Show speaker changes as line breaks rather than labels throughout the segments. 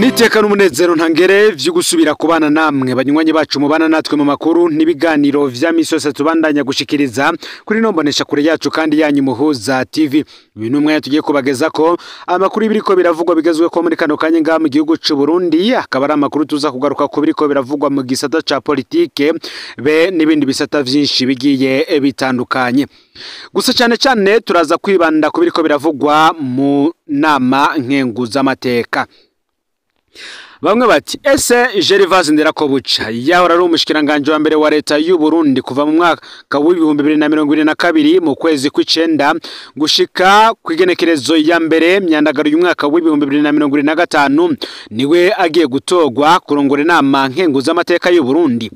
Niteka n'umunezero ntangere vyo gusubira kubana namwe banywanyi bacu mubana natwe mu makuru n'ibiganiro vya misi yose tubandanya gushikiriza kuri nombonesha kure yacu kandi yanyu Muhuza TV. Uyu ni umwanya tugiye kubageza ko amakuru y'ibiriko biravugwa bigezwe ko muri kano kanya ngaha mu gihugu c'u Burundi, akaba ari amakuru tuza kugaruka ku biriko biravugwa mu gisata ca politike be n'ibindi bisata vyinshi bigiye bitandukanye. Gusa cyane cyane turaza kwibanda ku biriko biravugwa mu nama nkenguzamateka. Bamwe bati ese Gervais Nderakobuca yahora ari umushikiranganje wa mbere wa leta y'u Burundi kuva mu mwaka w'2022 mu kwezi kw'icenda gushika kw'igenekerezo ya mbere myandagaro y'umwaka w'2025 niwe agiye gutogwa kurongora inama nkenguzamateka y'u Burundi.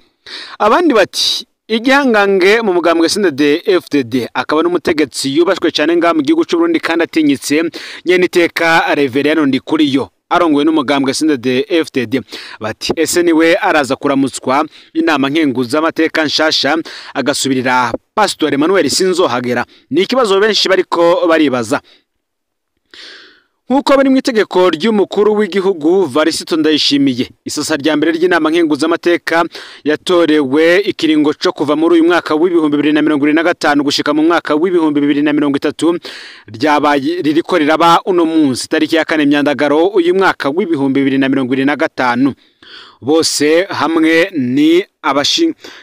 Abandi bati igihangange mu mugambwe CNDD FDD akaba n'umutegetsi yubashwe cyane ngaha mu gihugu c'u Burundi kandi atinyitse nyene iteka Reverend Ndikuriyo arongowe n'umugambwe CNDD FDD, bati ese niwe araza kuramutswa inama nkenguzamateka nshasha agasubirira Pastor Emmanuel Sinzohagera? Ni ikibazo benshi bariko baribaza. Nkuko bari mu itegeko ry'umukuru w'igihugu Varisito Ndayishimiye, isasa rya mbere ry'inama nkenguzamateka yatorewe ikiringo co kuva muri uyu mwaka w'2025 gushika mu mwaka w'2030 ryabaye ririko riraba uno munsi tariki ya 4 myandagaro uyu mwaka w'2025. Bose hamwe ni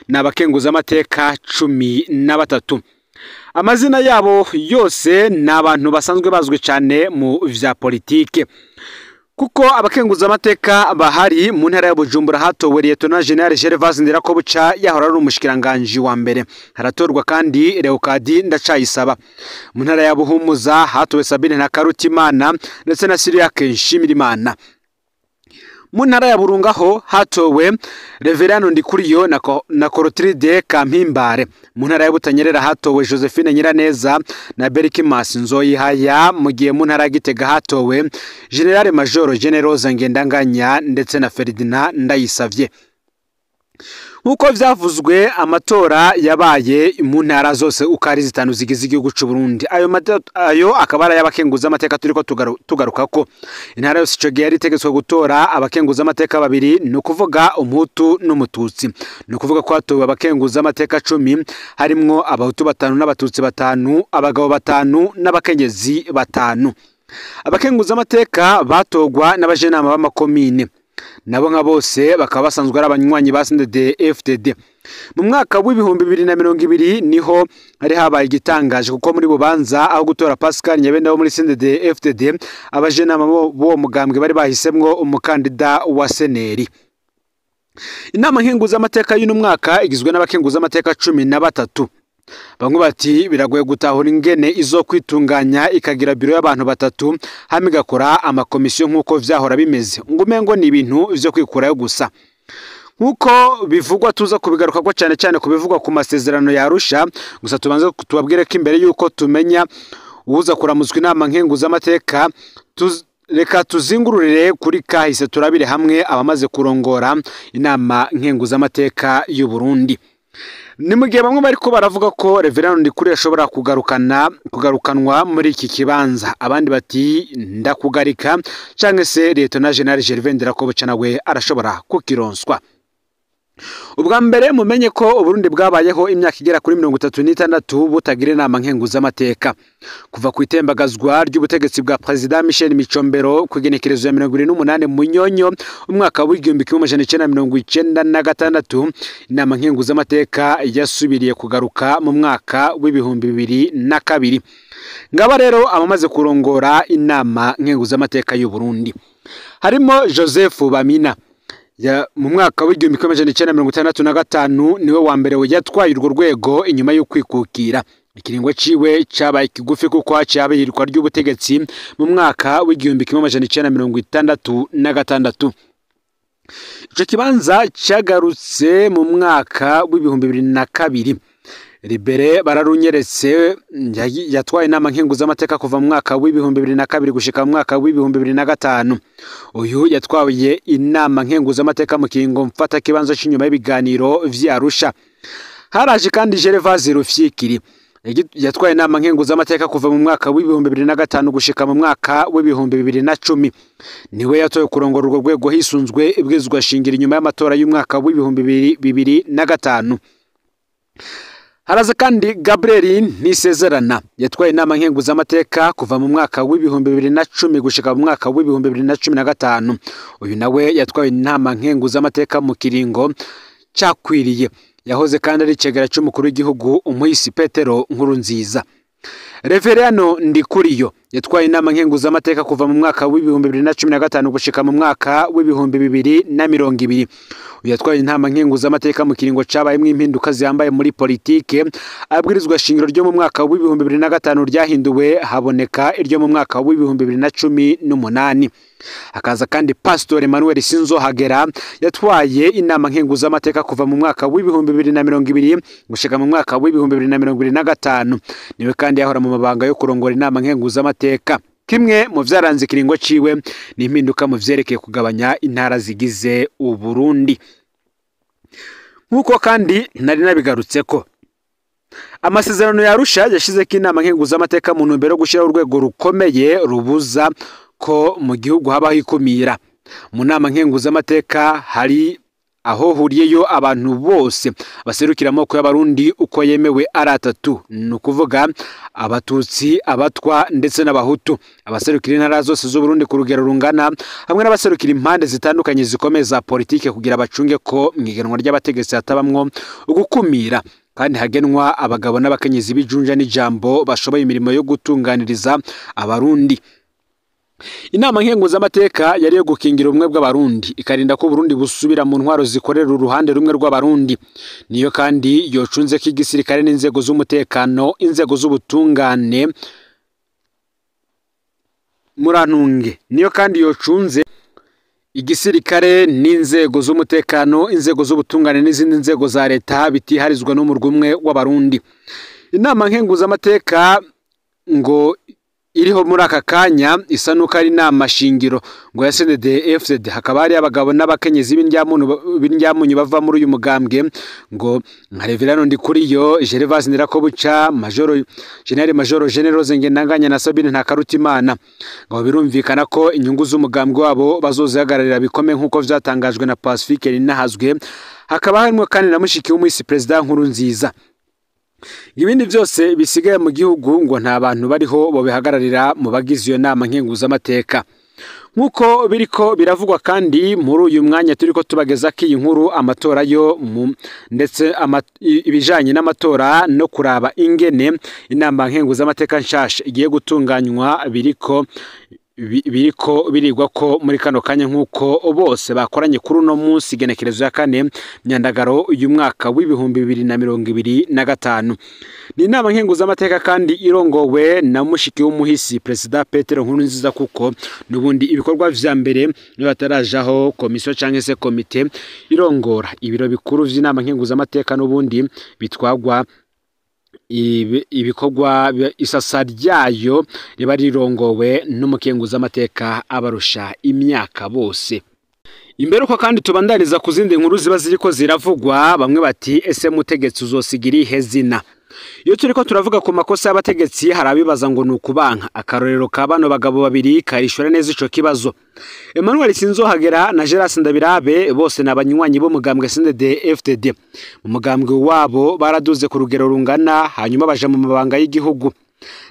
abakenguzamateka 13. Amazina yabo yose ni abantu basanzwe bazwi cyane mu vya politike, kuko abakenguzamateka bahari mu ntara ya Bujumbura hatowe Lieutenant General Gervais Nderakobuca yahora ari umushikiranganje wa mbere. Haratorwa kandi Leokadi Ndacayisaba. Mu ntara ya Buhumuza hatowe Sabine Ntakarutimana ndetse na Cyriaque Nshimirimana. Mu ntara ya Burungaho hatowe Reverend Ndikuriyo na Corotride Kampimbare. Mu ntara ya Butanyerera hatowe Josephine Nyiraneza na Berkimas Nzoyihaya, mu gihe mu ntara ya Gitega hatowe General Major Generoza Ngendanganya ndetse na Ferdinand Ndayisavye. Nkuko vyavuzwe, amatora yabaye mu ntara zose uko ari zitanu zigize igihugu c'u Burundi. Ayo akaba ari ay'abakenguzamateka turiko tugarukako. Intara yose ico gihe yari itegetswe gutora abakenguzamateka babiri, ni ukuvuga umuhutu n'umututsi. Ni ukuvuga ko hatowe abakenguzamateka 10, harimwo abahutu 5 n'abatutsi 5, abagabo 5 n'abakenyezi 5. Abakenguzamateka batogwa n'abajenama b'amakomine, nabo nka bose bakaba basanzwe ari abanywanyi ba CNDD FDD. Mu mwaka w'2020 niho hari habaye igitangaje, kuko muri Bubanza aho gutora Pascal Nyabenda wo muri CNDD FDD, abajenama b'uwo mugambwe bari bahisemwo umukandida wa Seneri. Inama nkenguzamateka y'uno mwaka igizwe n'abakenguzamateka 13. Bamwe bati biragoye gutahura ingene izo kwitunganya ikagira biro y'abantu 3 hamwe igakora amakomisiyo nkuko vyahora bimeze, ngo umengo ni ibintu vyo kwikurayo gusa. Nkuko bivugwa tuza kubigaruka ko cyane cyane kubivugwa ku masezerano ya Arusha. Gusa tubanze tubabwire ko imbere yuko tumenya uza kuramutswa inama nkenguzamateka, reka tuzingururire kuri kahise turabire hamwe abamaze kurongora inama nkenguzamateka y'u Burundi. Ni mu gihe bamwe bariko baravuga ko Reverend Ndikuriyo ashobora kugarukanwa muri iki kibanza, abandi bati ndakugarika, canke se Lieutenant General Gervais Nderakobuca nawe arashobora kukironswa. Ubwa mbere mumenye ko Uburundi bwabayeho imyaka igera kuri 36 butagira inama nkenguzamateka. Kuva ku itembagazwa ry'ubutegetsi bwa President Michel Micombero ku igenekerezo ya 28 Munyonyo umwaka w'1996, inama nkenguzamateka yasubiriye kugaruka mu mwaka w'2002. Ngaba rero abamaze kurongora inama nkenguzamateka y'u Burundi harimo Joseph Bamina. Mu mwaka w'1965 niwe wa mbere yatwaye urwo rwego inyuma yo kwikukira. Ikiringo ciwe cabaye kigufi kuko haciye ihirikwa ry'ubutegetsi mu mwaka w'1966. Ico kibanza cagarutse mu mwaka w'2002. Libere bararunyeretse yatwaye inama nkenguzamateka kuva mu mwaka w'2002 gushika mu mwaka w'2005. Uyu yatwaye inama nkenguzamateka mu kiringo mfata kibanza c'inyuma y'ibiganiro vy'Arusha. Haraje kandi Gervais Rufyikiri. Yatwaye inama nkenguzamateka kuva mu mwaka w'2005 gushika mu mwaka w'2010. Niwe yatowe kurongora urwo rwego hisunzwe ibwirizwa shingiro inyuma y'amatora y'umwaka w'2005. Haraza kandi Gabriel Ntisezerana, yatwaye inama nkenguzamateka kuva mu mwaka w'2010 gushika mu mwaka w'2015. Uyu nawe yatwaye inama nkenguzamateka mu kiringo cakwiriye. Yahoze kandi ari icegera c'umukuru w'igihugu umuhisi Petero Nkurunziza. Reverendo Ndikuriyo yatwaye inama nkenguzamateka kuva mu mwaka w'2015 gushika mu mwaka w'2020. Yatwaye inama nkenguzamateka mu kiringo cabayemwo impinduka zihambaye muri politike. Abwirizwa shingiro ryo mu mwaka w'2005 ryahinduwe haboneka iryo mu mwaka w'2018. Hakaza kandi Pastor Emmanuel Sinzohagera, yatwaye inama nkenguzamateka kuva mu mwaka w'2020 gushika mu mwaka w'2025. Niwe kandi yahora mu mabanga yo kurongora inama nkenguzamateka. Kimwe mu vyaranze ikiringo ciwe ni impinduka mu vyerekeye kugabanya intara zigize Uburundi. Nkuko kandi nari nabigarutseko, amasezerano ya Arusha yashizeko inama nkenguzamateka mu ntumbero yo gushiraho urwego rukomeye rubuza ko mu gihugu habaho ikumira. Mu nama nkenguzamateka hari aho huriyeyo abantu bose baserukira amoko y'Abarundi uko yemewe ari atatu, ni ukuvuga Abatutsi, Abatwa ndetse n'Abahutu, abaserukira intara zose z'Uburundi ku rugero rungana, hamwe n'abaserukira impande zitandukanye zikomeye za politike, kugira bacunge ko mu igenwa ry'abategetsi hatabamwo ugukumira, kandi hagenwa abagabo n'abakenyezi b'ijunja n'ijambo bashoboye imirimo yo gutunganiriza Abarundi. Inama nkenguzamateka yari yo gukingira ubumwe bw'Abarundi, ikarinda ko Burundi busubira mu ntwaro zikorera uruhande rumwe rw'Abarundi. Niyo kandi yocunze ko igisirikare n'inzego z'umutekano, inzego z'ubutungane, murantunge. Niyo kandi yocunze igisirikare n'inzego z'umutekano, inzego z'ubutungane n'izindi nzego za leta bitiharizwa n'umurwi umwe w'Abarundi. Inama nkenguzamateka ngo iriho muri aka kanya isa nuko ari inama shingiro ngo ya CNDD-FDD. Hakaba hari abagabo n'abakenyezi b'indyamunyu bava muri uyu mugambwe, ngo nka Reverendo Ndikuriyo, Gervais Ndirakobuca, Majoro General Majoro Generose Ngendanganya na Sabine Ntakarutimana. Ngo birumvikana ko inyungu z'umugambwe wabo bazozihagararira bikomeye nk'uko vyatangajwe na Pacifique Ninahazwe. Hakaba harimo kandi na mushiki w'umuhisi Perezida Nkurunziza. Ibindi byose bisigaye mu gihugu ngo nta bantu bariho bobihagararira mu bagize iyo nama nkenguzamateka. Nkuko biriko biravugwa kandi muri uyu mwanya turiko tubageza ko iyi nkuru, amatora yo ndetse ibijanye n'amatora no kuraba ingene inama nkenguzamateka nshasha igiye gutunganywa biriko birigwa ko muri kano kanya, nk'uko bose bakoranye kuri uno munsi igenekerezo ya 4 Myandagaro uyu mwaka w'2025. Ni inama nkenguzamateka kandi irongowe na mushiki w'umuhisi Perezida Petero Nkurunziza, kuko n'ubundi ibikorwa vya mbere niyo batarajaho komisiyo canke se komite irongora ibiro bikuru vy'inama nkenguzamateka, n'ubundi bitwagwa ibikorwa isasa ryayo riba rirongowe n'umukenguzamateka abarusha imyaka bose. Imbere uko kandi tubandaniza ku zindi nkuru ziba ziriko ziravugwa, bamwe bati ese mutegetsi uzosigira ihe zina? Iyo turiko turavuga ku makosa y'abategetsi hari abibaza ngo ni ukubanka. Akarorero ka bano bagabo babiri karishura neza ico kibazo. Emmanuel Sinzohagera na Gerard Ndabirabe bose ni abanywanyi b'umugambwe CNDD-FDD. Mu mugambwe wabo baraduze ku rugero rungana, hanyuma baja mu mabanga y'igihugu.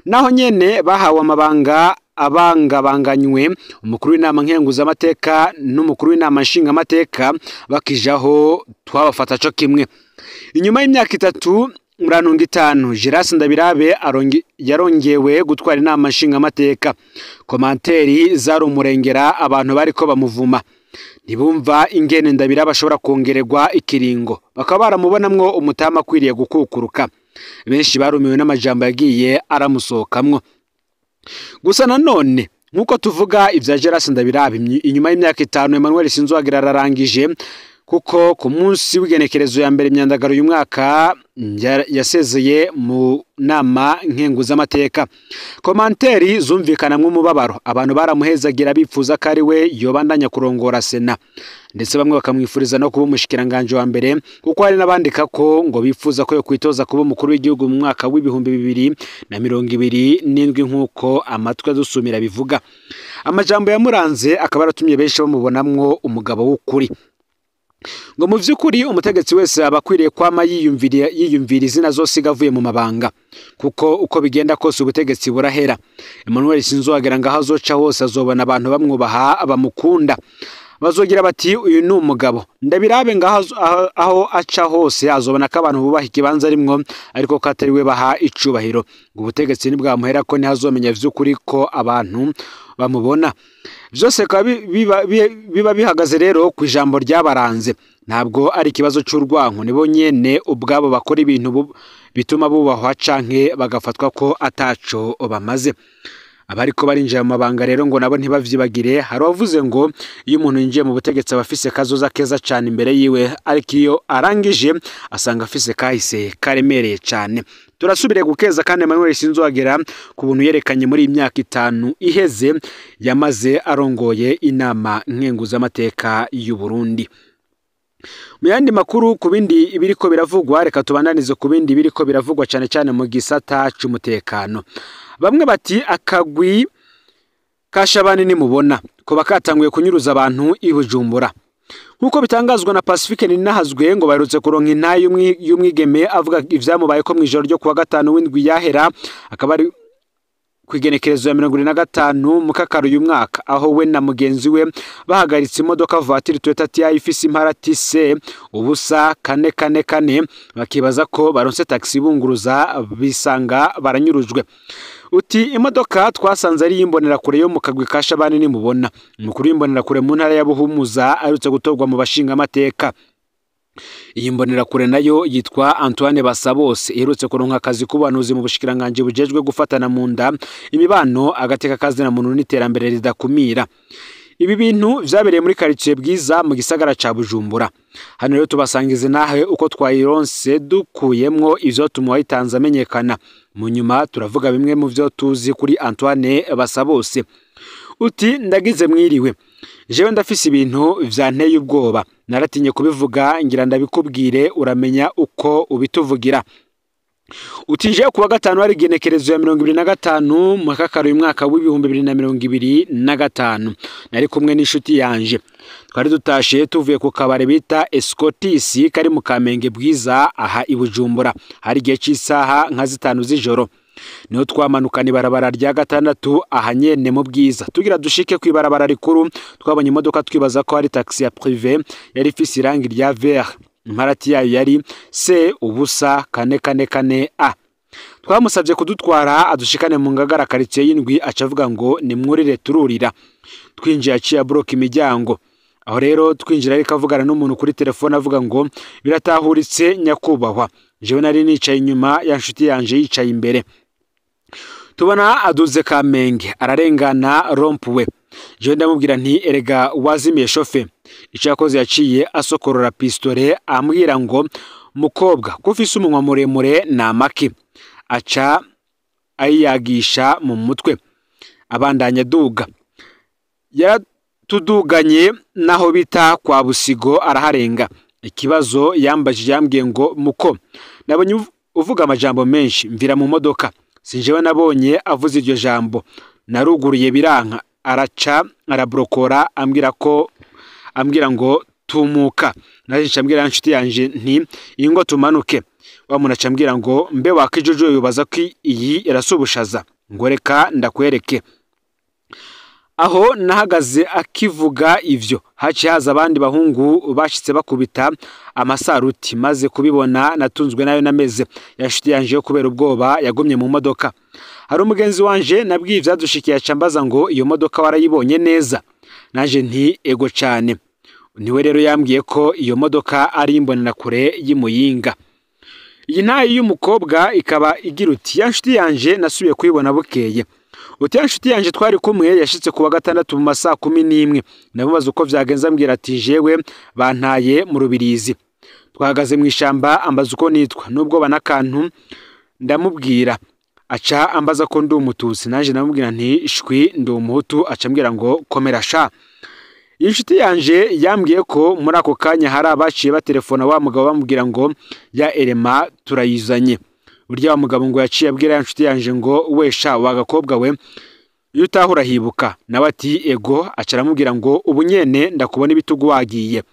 Naho nyene bahawe amabanga abangabanganywe, umukuru w'inama nkenguzamateka n'umukuru w'inama nshingamateka bakijaho twabafata co kimwe. Inyuma y'imyaka 3 murantunga 5, Gerard Ndabirabe yarongewe gutwara inama nshingamateka. Komanteri zari umurengera, abantu bariko bamuvuma ntibumva ingene Ndabirabe ashobora kongererwa ikiringo, bakaba baramubonamwo umutama akwiriye gukukuruka. Benshi barumiwe n'amajambo yagiye aramusohokamwo. Gusa nanone nkuko tuvuga ivya Gerard Ndabirabe, inyuma y'imyaka 5 Emmanuel Sinzohagera ararangije, Kuko ku munsi w'igenekerezo ya mbere imyandagaro uyu mwaka yasezeye mu nama nkenguzamateka. Commentaires zumvikanamwo umubabaro, abantu baramuhezagira bifuza ko ari we yobandanya kurongora Sena, ndetse bamwe bakamwifuriza no kuba umushikiranganje wa mbere, kuko hari n'abandika ko ngo bifuza ko yo kwitoza kuba umukuru w'igihugu mu mwaka w'2027 nk'uko amatwi adusumira bivuga. Amajambo yamuranze akaba yaratumye benshi bamubonamwo umugabo w'ukuri. Ngo mu vy'ukuri umutegetsi wese aba akwiriye kwama yiyumvira izina zose avuye mu mabanga, kuko uko bigenda kose ubutegetsi burahera. Emmanuel Sinzohagera ngaho azoca hose azobona abantu bamwubaha bamukunda, bazogira bati uyu ni umugabo. Ndabirabe ngaho aho aca hose azobona ko abantu bubaha ikibanza arimwo, ariko ko atari we baha icubahiro. Ngo ubutegetsi nibwamuhera ko ntihazomenya vy'ukuri ko abantu bamubona. Vyose biba bihagaze rero ku ijambo ryabaranze. Ntabwo ari ikibazo c'urwanko, nibo nyene ubwabo bakora ibintu bituma bubahwa canke bagafatwa ko ataco bamaze. Abariko barinjira mu mabanga rero ngo nabo ntibavyibagire. Hari uwavuze ngo iyo umuntu yinjiye mu butegetsi aba afise kazoza keza cane imbere yiwe, ariko iyo arangije asanga afise kahise karemereye cane. Turasubiriye gukeza kandi Emmanuel Sinzohagera ku buntu yerekanye muri iyi myaka 5 iheze yamaze arongoye inama nkenguzamateka y'u Burundi. Mu yandi makuru ku bindi biriko biravugwa, reka tubandanize ku bindi biriko biravugwa cane cane mu gisata c'umutekano. Bamwe bati akagwi ka Shabani nimubona ko bakatanguye kunyuruza abantu i Bujumbura. Nkuko bitangazwa na Pacifique Ninahazwe, ngo baherutse kuronka intayi y'umwigeme avuga ivyamubaye ko mw'ijoro ryo kuwa gatanu w'indwi yahera, akaba ari kwigenekerezo ya 75 mukakaro uyu mwaka, aho we na mugenzi we bahagaritse imodoka voiture Toyota TI ifise imparati C ubusa 444, bakibaza ko baronse taxi bunguruza, bisanga baranyurujwe. Uti imodoka twasanze ari imbonera kure yo mu kagwi ka Shabani nimubona. Umukuru w'imbonera kure mu ntara ya Buhumuza aherutse gutorwa mu bashinga amateka. Iyi mbonera kure nayo yitwa Antoine Basabose, iherutse kuronka akazi k'ubuhanuzi mu bushikiranganje bujejwe gufatana mu nda, imibano, agateka kazina muntu n'iterambere ridakumira. Ibi bintu vyabereye muri quartier Bwiza mu gisagara ca Bujumbura. Hano rero tubasangize nawe uko twayironse dukuyemwo ivyo tumuwayitanze amenyekana. Mu nyuma turavuga bimwe mu vyo tuzi kuri Antoine Basabose. Uti ndagize mwiriwe, jewe ndafise ibintu vyanteye ubwoba, naratinye kubivuga ngira ndabikubwire uramenya uko ubituvugira. Uti jewe kuwa gatanu hari igenekerezo ya 25 mukakaro uyu mwaka w'2025, nari kumwe n'inshuti yanje. Twari dutashe tuvuye ku kabare bita Escotis kari mu Kamenge Bwiza aha i Bujumbura. Hari igihe c'isaha nka 5 z'ijoro. Niho twamanukana ibarabara rya gatandatu aha nyene mu Bwiza. Tugira dushike ku ibarabara rikuru, twabonye imodoka twibaza ko ari taxi ya privé yari ifise irangi rya vert. Imparati yayo yari C ubusa 444 A. Twamusabye kudutwara adushikane mu Ngagara quartier y'indwi, aca avuga ngo nimwurire tururira. Twinjiye aciye abroka imiryango. Aho rero twinjira ariko avugana n'umuntu kuri telefone avuga ngo biratahuritse nyakubahwa. Jewe nari nicaye inyuma ya nshuti yanje yicaye imbere. Tubona aduze Kamenge ararengana rompuwe. Jewe ndamubwira nti erega wazimiye shofe. Ico yakoze yaciye asokorora pistole ambwira ngo mukobwa ko ufise umunwa muremure na maki. Aca ayiyagisha mu mutwe abandanya duga. Yaratuduganye naho bita kwa Busigo araharenga. Ikibazo yambajije yambwiye ngo muko nabonye uvuga amajambo menshi mvira mu modoka. Sinjewe nabonye avuze iryo jambo, naruguruye biranka, araca arabrokora ambwira ngo tumuka. Naje ambwira inshuti yanje nti ingo tumanuke. Wa muntu aca ambwira ngo mbe wakijuju yubaza ko iyi irasubushaza, ngo reka ndakwereke. Aho nahagaze akivuga ivyo, haciye haza abandi bahungu bashitse bakubita amasaruti. Maze kubibona natunzwe nayo nameze. Yashuti yanje yo kubera ubwoba yagumye mu modoka. Hari umugenzi wanje nabwiye ivyadushikiye aca ambaza ngo iyo modoka warayibonye neza. Naje nti ego cane. Niwe rero yambwiye ko iyo modoka ari imbonera kure y'Imuyinga. Iyi ntayi y'umukobwa ikaba igira uti ya nshuti yanje nasubiye kuyibona bukeye. Uti ya nshuti yanje twari kumwe yashitse kuwa gatandatu mu masaha 11, namubaza uko vyagenze ambwira ati jewe bantaye mu Rubirizi, twahagaze mu ishamba, ambaza uko nitwa nubwo banakantu ndamubwira, aca ambaza ko ndi umututsi, nanje namubwira nti shwi ndi umuhutu, aca ambwira ngo komera sha. Inshuti yanje yambwiye ko muri ako kanya hari abaciye batelefona wa mugabo bamubwira ngo ya elema turayizanye. Burya wa mugabo ngo yaciye abwira ya nshuti yanje ngo we sha wagakobwa we iyo utahura hibuka, nawe ati ego, aca aramubwira ngo ubu nyene ndakubona ibitugu wagiye.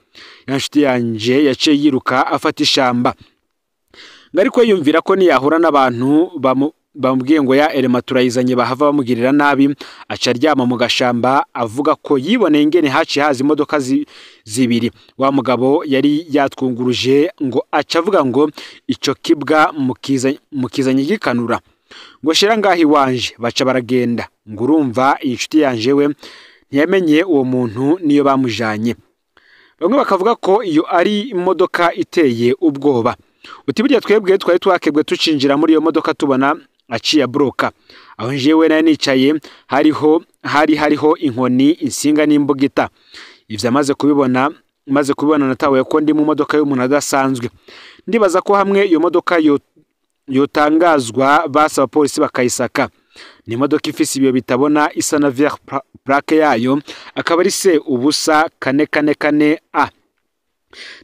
Ya nshuti yanje yaciye yiruka afata ishamba, ariko yumvira ko niyahura n'abantu bamubwiye ngo ya elema turayizanye bahava bamugirira nabi, aca aryama mu gashamba avuga ko yiboneye ingene haciye haza imodoka zibiri. Wa mugabo yari yatwunguruje ngo aca avuga ngo ico kibwa mukizanye gikanura ngo shira ngaho iwanje, baca baragenda. Ngo urumva iyi nshuti yanje we ntiyamenye uwo muntu niyo bamujanye. Bamwe bakavuga ko iyo ari imodoka iteye ubwoba. Uti burya twebwe twari twakebwe tucinjira muri iyo modoka tubona aciye abroka, aho njewe nari nicaye hariho inkoni, insinga n'imbugita. Ivyo amaze kubibona natawe ko ndi mu modoka y'umuntu adasanzwe. Ndibaza ko hamwe iyo modoka yotangazwa basaba polisi bakayisaka. Ni imodoka ifise ibiyo bitabona isa na vert plaque yayo akaba ari C ubusa 444 A.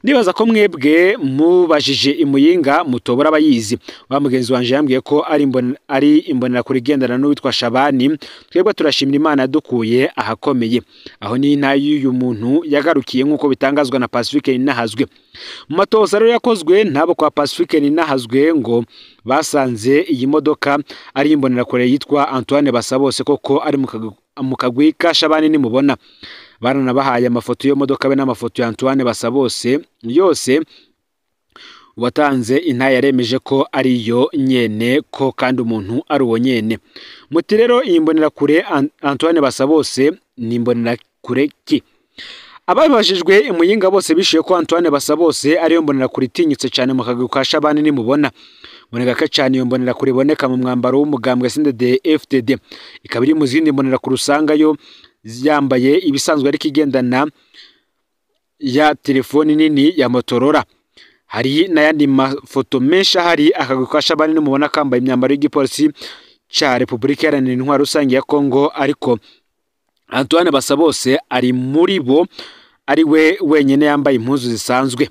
Ndibaza ko mwebwe mubajije imuyinga mutobora abayizi. Wa mugenzi wanje yambwiye ko ari imbonera kuri gendana n'uwitwa Shabani. Twebwe turashimira Imana yadukuye ahakomeye. Aho ni nta y'uyu muntu yagarukiye nkuko bitangazwa na Pacifique Ninahazwe. Mu matohoza rero yakozwe ntabo kwa Pacifique Ninahazwe ngo basanze iyi modoka ari imbonera kure yitwa Antoine Basabose koko ari mu kagwi ka Shabani nimubona. Baranabahaye amafoto yo modoka be n'amafoto ya Antoine Basabose yose. Watanze inta yaremeje ko ari yo nyene ko kandi umuntu ari uwo nyene. Muti rero iyi mbonera kure Antoine Basabose ni imbonera kure ki? Ababajijwe imuyinga bose bishuye ko Antoine Basabose ariyo mbonera kure itinyutse cyane mu kagwi ka Shabani nimubona. Boneka ko cyane iyo mbonera kure iboneka mu mwambaro w'umugambwe CNDD FDD, ikaba iri mu zindi mbonera kure usanga yo yambaye ibisanzwe ariko igendana ya telefoni nini ya Motorola. Hari n'ayandi mafoto menshi ahari akagwi ka Shabani nimubona kambaye imyambaro y'igipolisi ca Republika Iharanira Intwaro Rusange ya Kongo, ariko Antoine Basabose ari muri bo ari we wenyene yambaye impuzu zisanzwe.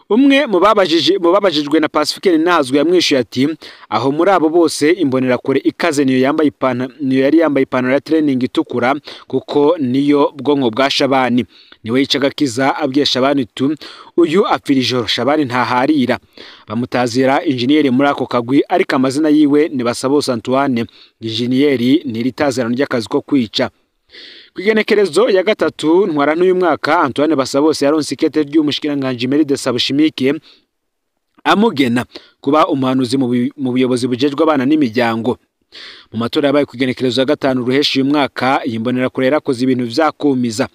Umwe mu babajijwe na Pacifique Ninahazwe yamwishuye ati aho muri abo bose imbonera kure ikaze niyo yambaye ipantaro, niyo yari yambaye ipantaro ya training itukura kuko niyo bwonko bwa Shabani. Niwe yicaga kiza abwiye Shabani tu uyu apfira ijoro, Shabani ntaharira. Bamutazira injeniyeri muri ako kagwi ariko amazina yiwe ni Basabose Antoine, injeniyeri ni ritazirano ry'akazi ko kwica. Kwigenekerezo ya 3 ntwarante uyu mwaka Antoine Basabose yaronse ikete ry'umushikiranganje Meride Sabushimike amugena kuba umuhanuzi mu buyobozi bujejwe abana n'imiryango. Mu matora yabaye kwigenekerezo ya 5 ruheshi uyu mwaka iyi mbonera kure yarakoze ibintu vyakumiza.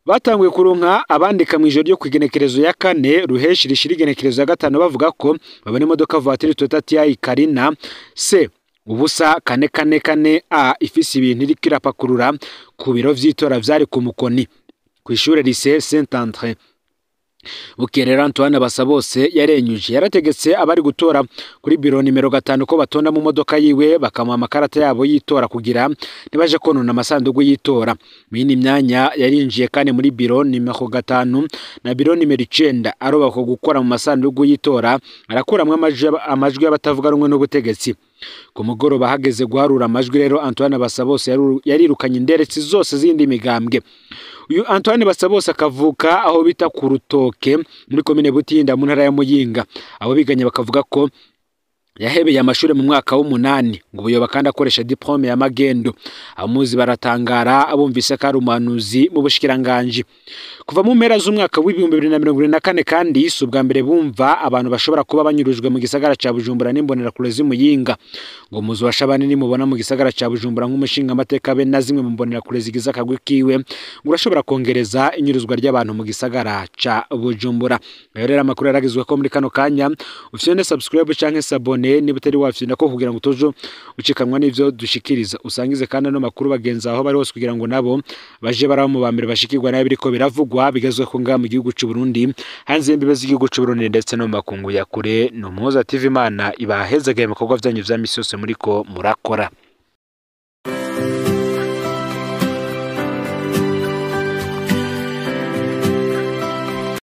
Batanguye kuronka abandika mu ijoro ryo kwigenekerezo ya 4 ruheshi rishira igenekerezo ya 5 bavuga ko babona imodoka voiture Toyota TI Carina C ubusa 444 A ifise ibintu iriko irapakurura ku biro vy'itora vyari ku Mukoni ku ishure lycée Saint André. Bukerera Antoine Basabose yarenyuje yarategetse abari gutora kuri biro nimero 5 ko batonda mu modoka yiwe bakamuha amakarata yabo yitora kugira ntibaje konona amasandugu yitora. Mwini myanya yarinjiye kandi muri biro nimero 5 na biro nimero 9 aroba ko gukora mu masandugu yitora arakuramwe amajwi y'abatavuga rumwe n'ubutegetsi. Ku mugoroba hageze guharura amajwi rero Antoine Basabose yarirukanye inderetsi zose zindi migambwe. Uyu Antoine Basabose akavuka aho bita ku Rutoke muri komine Butinda mu ntara ya Muyinga. Abo biganye bakavuga ko yahebeye amashuri mu mwaka w'8 ngo buyoba kandi akoresha diplome ya magendo. Amuzi baratangara abumvise ko ari umuhanuzi mu bushikiranganje. Kuva mu mpera z'umwaka w'2024 kandi si ubwa mbere bumva abantu bashobora kuba banyurujwe mu gisagara ca Bujumbura n'imbonerakure z'Imuyinga. Ngo muzu wa Shabani nimubona mu gisagara ca Bujumbura nk'umushinga amateka be na zimwe mu mbonerakure zigize akagwi kiwe, ngo urashobora kongereza inyuruzwa ry'abantu mu gisagara ca Bujumbura. Ayo rero amakuru yaragizwe ko muri kano kanya ufyonde subscribe canke s'abonner niba utari wafyonda ko kugira ngo utojo ucikanwa n'ivyo dushikiriza, usangize kandi ano makuru bagenzi aho bari hose kugira ngo nabo baje baraba mu bambere bashikirwa nayo biriko biravugwa bigezweho ngaha mu gihugu c'u Burundi, hanze y'imbibe z'igihugu c'u Burundi ndetse no mu makungu ya kure. Ni Umuhoza TV, Imana ibahezagaye mu bikorwa vyanyu vya misi yose muriko murakora.